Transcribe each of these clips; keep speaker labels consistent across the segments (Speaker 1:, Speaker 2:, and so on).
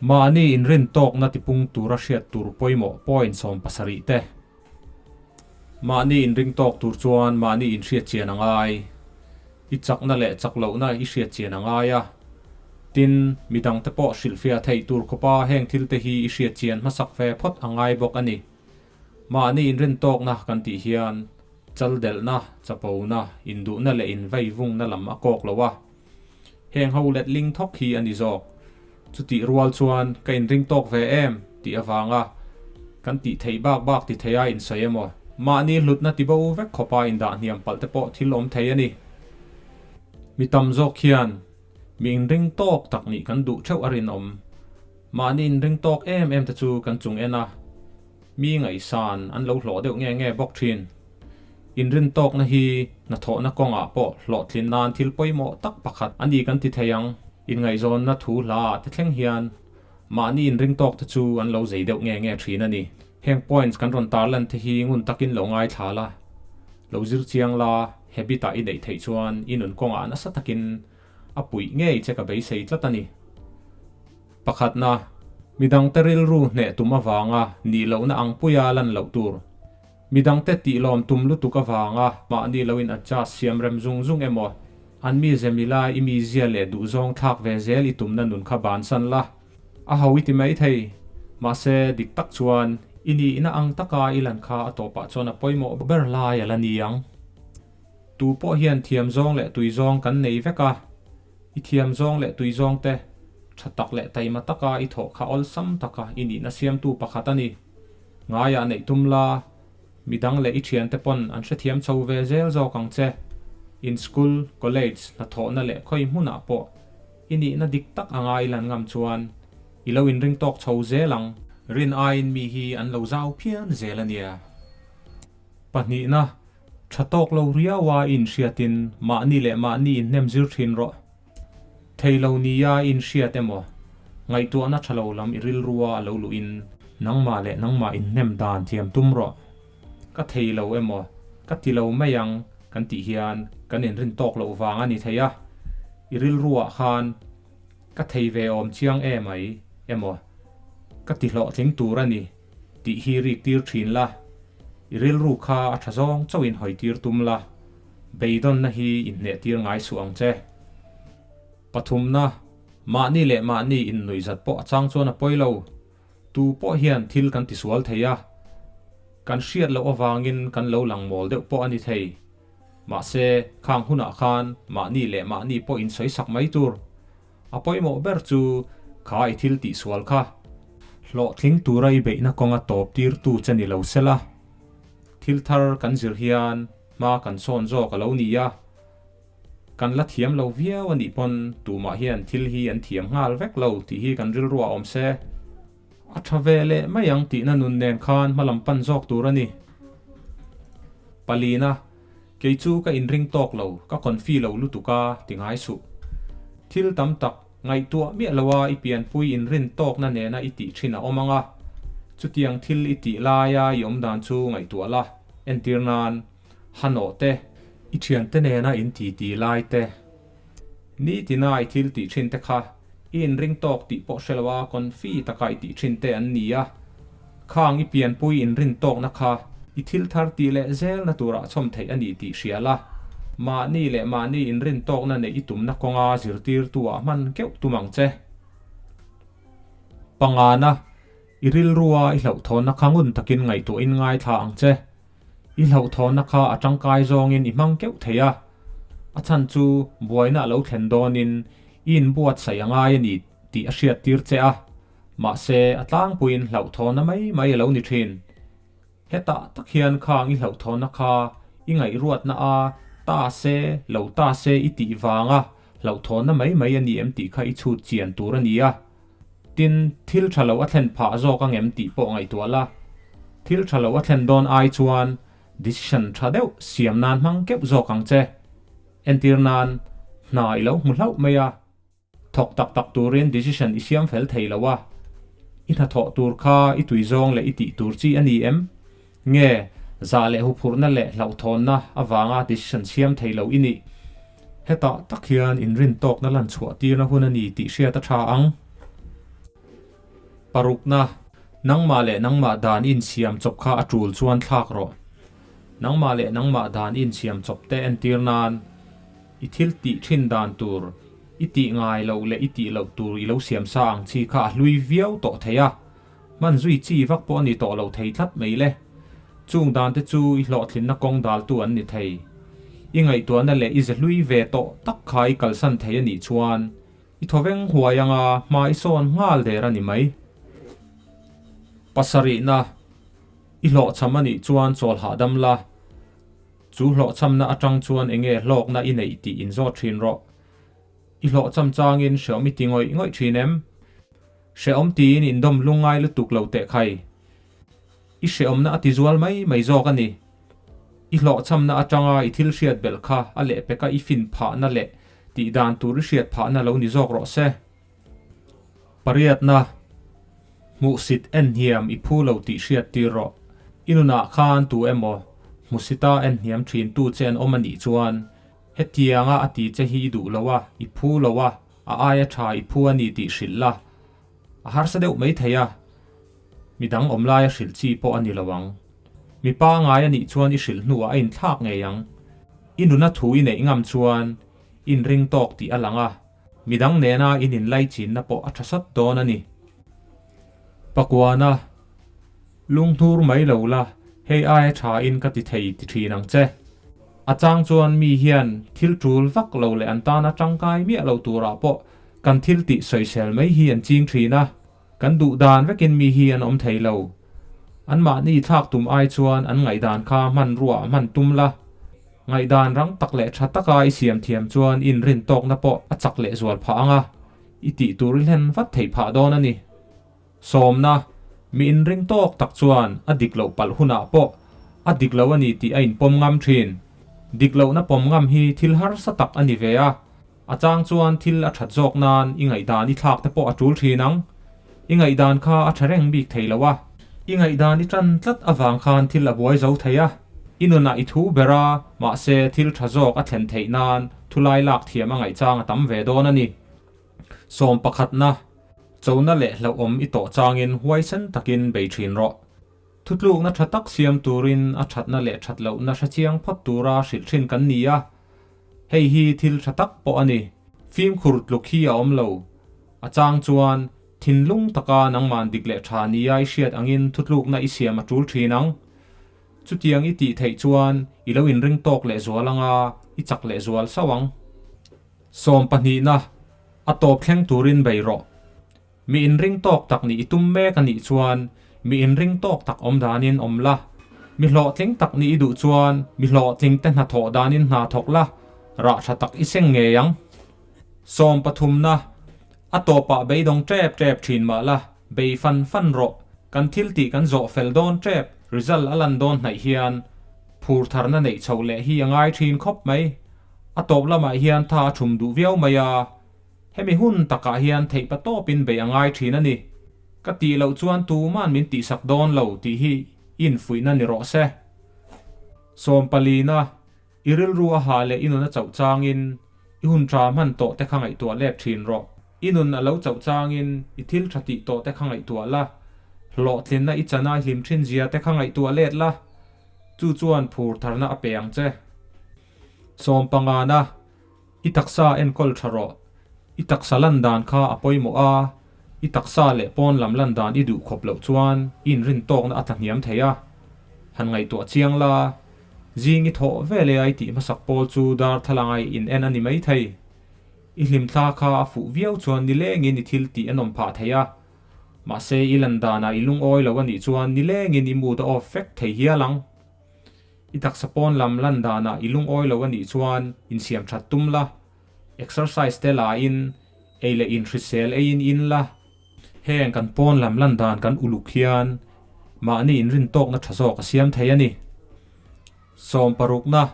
Speaker 1: Mahni inrintawkna tipung tura hriat tur pawimawh point 70 te. Mahni inringtawk tur chuan mahni inhriat chian a ngai. I chakna leh chak lohna i hriat chian a ngai a. Tin, midangte pawh hrilhfiah theih tur khawpa heng thilte hi i hriat chian hmasak ve phawt a ngai bawk a ni. Mahni inrintawkna kan tih hian chaldelhna, chapona, induhna leh inveivungna lam a kawk lo a. Heng ho letling thawk hi a ni zawk. Chutih rual chuan ka inring tawk ve em tih avanga kan tih theih bak bak ti thei a insawi emaw? Mahni hlutna ti bo vek khawpa indah hniam palh te pawh thil awm thei a ni. Mi tam zawk hian mi inring tawk tak nih kan duh theuh a rinawm. Mahni inring tawk em em te chu kan chung en a, mi ngaihsan an lo hlawh deuh nge nge bawk thin. Inrintawkna hi hnathawhna kawngah pawh hlawhtlin nan thil pawimawh tak pakhat a ni kan ti thei ang. Inngaihzawnna thu hla ah te thleng hian mahni inringtawk te chu an lo zei deuh nge nge thin a ni. Heng points kan rawn tarlan te hi ngun takin lo ngaithla la, lo zir chiang la, habit ah i neih theih chuan i nun kawngah nasa takin a puih ngei che ka beisei tlat a ni. Pakhatna, midangte rilru hneh tum avanga nih lohna ang puia lan loh tur. Midangte tih lawm tum lutuk avanga mahni lo in adjust siam rem zung zung emaw, an mize mila i mizia leh duhzawng thlak ve zel i tumna nun kha bansan la. A ho i ti mai thei. Mahse, dik tak chuan i nihna ang taka i lan kha a tawpah chuan a pawimawh ber lai a la ni ang. Tu pawh hian thiam zawng leh tui zawng kan nei vek a, i thiam zawng leh tui zawng te tha tak leh taima taka i thawh kha awlsam taka i nihna siamtu pakhat a ni. Ngaiah neih tum la, midang leh i thiante pawn an hrethiam chho ve zel zawk ang che. In school, college, hnathawhna leh khawi hmunah pawh i nihna dik tak anga i lan ngam chuan i lo inring tawk chho zel ang. Rin aiin mi hi an lo zau phian zel a nia. Pahnihna, tha tawk lo riaua i inhriatin mahni leh mahni inhnem zir thin rawh. Thei lo nia i inhriat emaw, ngaihtuahna tha lo lam i rilrua a lo luhin nangmah leh nangmah inhnem dan thiam tum rawh. Ka thei lo emaw, ka ti lo mai ang kan tih hian kan inrin tawk loh vang a ni thei a, i rilruah khan ka thei ve awm chiang em ai emaw, ka ti hlawhtling tur a ni tih hi rik tir thin la, i rilru kha a tha zawng chauhin hawi tir tum la. Beidawnna hi inhneh tir ngai suh ang che. Pathumna, mahni leh mahni innuihzat pawh a chang chuan a pawi lo. Tu pawh hian thil kan tisual thei a, kan hriat loh avangin kan lo lang mawl deuh pawh a ni thei. Mahse, khang hunah khan mahni leh mahni pawh insawisak mai tur. A pawimawh ber chu kha i thil tihsual kha. Hlawhtling tura i beihna kawnga tawp tirtu che ni lo sela. Thil thar kan zir hian hma kan sawn zawk a lo ni a, kan la thiam lo viau a nih pawn tumah hian thil hi an thiam nghal vek lo tih hi kan rilru ah awm se. A tha ve leh mai ang tihna nun nen khan hma lam pan zawk tur a ni. Palina, kei chu ka inring tawk lo, ka confi lo lutuk a ti ngai suh. Thil tam tak Ngaihtuah miah loa i pianpui inrin tawkna nena i tih thin a awm ang a, chutiang thil i tih laia i awmdan chu ngaihtuah la, entir nan, hanawh te, i thiante nena in ti ti lai te, nitina i thil tih thin te kha i inring tawk tih pawh hre loa confi taka i tih thin te an ni a, khang i pianpui inrin tawkna kha i thil thar tih leh zelna turah chhawm theih a ni tih hria la, mahni leh mahni inrin tawkna neih i tumna kawnga zirtirtu ah hman keuh tum ang che. Pangana, i rilrua i hlauhthawnna kha ngun takin ngaihtuahin ngaithla ang che. I hlauhthawnna kha a tangkai zawngin i hmang keuh thei a, a chhan chu buaina a lo thlen dawnin i inbuatsaih a ngai a ni tih a hriattir che a, mahse a tlangpuiin hlauhthawnna mai mai a lo ni thin. Hetah tak hian khang i hlauhthawnna kha i ngaihruatna a ta se lo ta se i tih vanga hlauhthawnna mai mai a ni em tih kha i chhut chian tur a ni a. Tin, thil tha lo a thlen phah zawk ang em tih pawh ngaihtuah la. Thil tha lo a thlen dawn ai chuan decision tha deuh siam nan hmang keuh zawk ang che. Entir nan, hna i lo hmu hlauh mai a. Thawk tak tak turin decision i siam fel thei lo a, i hnathawh tur kha i tui zawng leh i tih tur chi a ni em? Nge, zah leh huphurhna leh hlauhthawnna avanga decision siam thei lo i nih? Hetah tak hian inrin tawkna lan chhuah tirna hun a ni tih hriat a tha ang. Parukna, Nangmah leh nangmah dan insiam chawp kha a tul chuan thlak rawh. Nangmah leh nangmah dan insiam chawp te entir nan i thil tih thin dan tur, i tih ngai loh leh i tih loh tur i lo siam sa ang chi kha a hlui viau tawh thei a, hman zui chi vak pawh a ni tawh lo thei tlat mai le. Chung dan te chu i hlawhtlinna kawng daltu an ni thei. I ngaihtuahna leh i ze hlui ve tawh tak kha i kalsan thei a nih chuan I thawveng huai anga hma i sawn nghal der a ni mai. Pasarihna, I hlawhchham a nih chuan chawl hahdam la. Chu hlawhchhamna atang chuan enge hlawkna i neih tih inzawt thin rawh. I hlawhchham changin hreawm i ti ngawih ngawih thin em? Hreawm tiin indawm lungngai lutuk lo teh khai. I hreawmna a ti zual mai mai zawk a ni. I hlawhchhamna atanga i thil hriat belh kha a lehpeka i fin phahna leh tih dan tur i hriat phahna lo ni zawk rawh se. Pariatna, Hmuhsit en hniam i phu lo tih hriat tir rawh. I nunah khan tu emaw hmusita en hniam thin tu che an awm a nih chuan hetianga a ti che hi i duh lo a, i phu lo a, a aia tha i phu a ni tih hrilh la. A harsa deuh mai thei a, midang awm laia hrilh chi pawh a ni lo ang. Mi pangai a nih chuan i hrilh hnuah a inthlak ngei ang. I nuna thu i neih ngam chuan inring tawk tih a lang a, midang nena in inlaichinna pawh a tha sat dawn a ni. Pakuana, Lunghnur mai lo la, hei aia tha in ka ti thei ti thin ang che. A chang chuan mi hian thil tul vak lo leh an tana tangkai miah lo turah pawh kan thil tih sawisel mai hi an ching thin a, kan duh dan vekin mi hi an awm thei lo. Anmahni thlak tum ai chuan an ngaihdan kha hmanruah hman tum la. Ngaihdan rang tak leh tha taka i siam thiam chuan inrin tawkna pawh a chak leh zual phah ang a, i tih tur i hlen vat theih phah dawn a ni. Sawmna, Mi inring tawk tak chuan a dik loh palh hunah pawh a dik lo a ni tih a inpawm ngam thin. Dik lohna pawm ngam hi thil harsa tak a ni ve a, a chang chuan thil a that zawk nan i ngaihdan i thlak te pawh a tul thin ang. I ngaihdan kha a tha reng bik thei lo a. I ngaihdan i tan tlat avang khan thil a buai zo thei a. I nunah i thu ber a, mahse thil tha zawk a thlen theih nan thulai lak thiam a ngaihchang a tam ve dawn a ni. Sawm pakhatna, Chona leh hlauhawm i tawh changin huaisen takin bei thin rawh. Thutlukna tha tak siam turin a thatna leh that lohna hrechiang phawt tura hrilh thin kan ni a, hei hi thil tha tak pawh a ni. Fimkhur tluk hi a awm lo. A chang chuan thinlung taka nangman dik leh tha nia i hriat angin thutlukna i siam a tul thin ang. Chutiang i tih theih chuan i lo inring tawk leh zual anga i chak leh zual sauh ang. Sawm pahnihna, a tawp thleng turin bei rawh. Mi inring tawk tak nih i tum mek a nih chuan mi inring tawk tak awm danin awm la. Mi hlawhtling tak nih i duh chuan mi hlawhtling te hnathawh danin hna thawk la, rah tha tak i seng ngei ang. Sawm pathumna, a tawpah beidawng tep tep thin mah la, bei fan fan rawh. Kan thil tih kan zawh fel dawn tep, result a lan dawn hnaih hian phur tharna neih chhoh leh hi a ngai thin khawp mai. A tawp lamah hian tha a thum duh viau mai a, hemi hun takah hian theih pa tawpin beih a ngai thin a ni. Ka tih loh chuan tuman min tihsak dawn lo tih hi infuihna ni rawh se. Sawm palina, i rilru a hah leh i nun a chauh changin i hun tha hman tawh te kha ngaihtuah let thin rawh. I nun a lo chauh changin i thil tha tih tawh te kha ngaihtuah la, hlawhtlinna i chana i hlim thin zia te kha ngaihtuah let la, chu chuan phur tharna a pe ang che. Sawm pangana, I taksa enkawl tha rawh. I taksa lan dan kha a pawimawh a, i taksa leh pawn lam lan dan i duh khawp loh chuan i inrin tawkna a tlahniam thei a. Han ngaihtuah chiang la, zing i thawh ve leh a i tih hmasak pawl chu darthlalang a i in en a ni mai thei. I hlimthla kha a fuh viau chuan nilengin i thil tih a nawm phah thei a, mahse i lan danah i lungawi lo a nih chuan nilengin i mood a off vek thei hial ang. I taksa pawn lam lan danah i lungawi lo a nih chuan insiam that tum la, exercise te la in, ei leh in hrisel ei in in la. Heng kan pawn lam lan dan kan uluk hian mahni inrin tawkna tha zawk a siam thei a ni. Sawm parukna,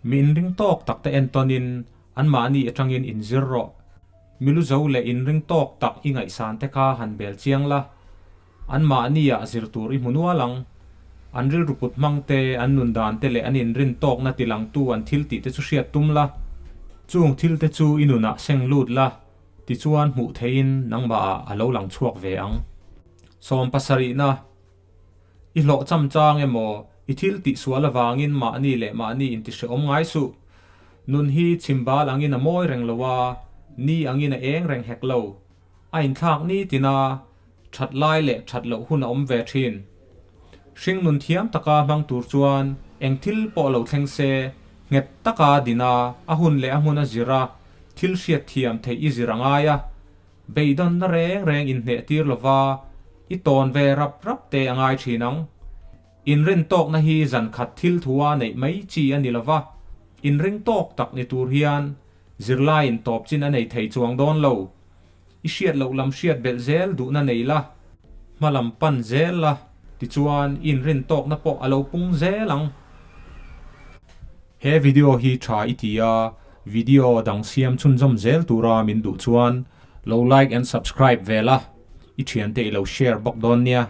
Speaker 1: Mi inring tawk tak te entawnin anmahni atangin inzir rawh. Milu zo leh inring tawk tak i ngaihsan te kha han bel chiang la. Anmahniah zir tur i hmu nual ang. An rilru put hmang te, an nun dan te leh an inrin tawkna tilangtu an thil tih te chu hriat tum la. Chung thil te chu i nunah seng lut la, tichuan hmuh theihin nangmahah a lo lang chhuak ve ang. Sawmpasarihna, I hlawh cham chang emaw, i thil tihsual avangin mahni leh mahni intihrehawm ngai suh. Nun hi chhimbal angin a mawi reng lo a, ni angin a eng reng hek lo. A inthlak nitin a, that lai leh that loh hun a awm ve thin. Hringnun thiam taka hmang tur chuan eng thil pawh lo thleng se, nghet taka din a, a hun leh a hmun a zir a, thil hriat thiam theih i zir a ngai a. Beidawnna reng reng inhneh tir lova i tawn ve rap rap te a ngai thin ang. Inrin tawkna hi zan khat thil thua neih mai chi a ni lova, inring tawk tak ni tur hian zirlaiin tawp chin a nei thei chuang dawn lo. I hriat loh lam hriat belh zel duhna nei la, hma lam pan zel la, tichuan i inrin tawkna pawh a lo pung zel ang. He video hi tha i ti a, video dang siam chhunzawm zel tura min duh chuan lo like and subscribe ve la, i thiante i lo share bawk dawn nia.